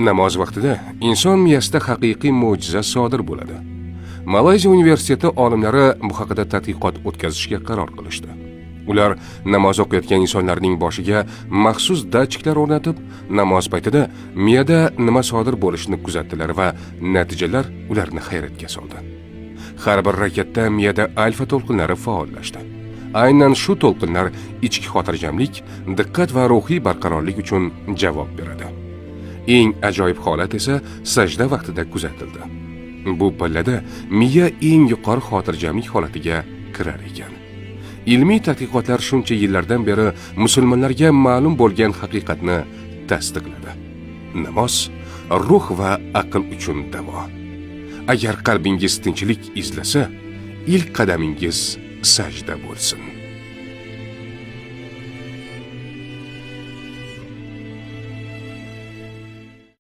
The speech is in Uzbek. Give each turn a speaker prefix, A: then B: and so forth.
A: Namoz vaqtida inson miyasida haqiqiy mo'jiza sodir bo'ladi. Malayziya universiteti olimlari bu haqida tadqiqot o'tkazishga qaror qilishdi. Ular namoz o'qiyotgan insonlarning boshiga maxsus datchiklar o'rnatib, namoz paytida miyada nima sodir bo'lishini kuzatdilar va natijalar ularni hayratga soldi. Har bir rakatda miyada alfa to'lqinlari faollashdi. Aynan shu to'lqinlar ichki xotirjamlik, diqqat va ruhiy barqarorlik uchun javob beradi. Eng ajoyib holat esa sajda vaqtida kuzatildi. Bu pallada miya eng yuqori xotirjamlik holatiga kirar ekan. Ilmiy tadqiqotlar shuncha yillardan beri musulmonlarga ma'lum bo'lgan haqiqatni tasdiqladi. Namoz ruh va aql uchun davo. Agar qalbingiz tinchlik izlasa, ilk qadamingiz sajda bo'lsin.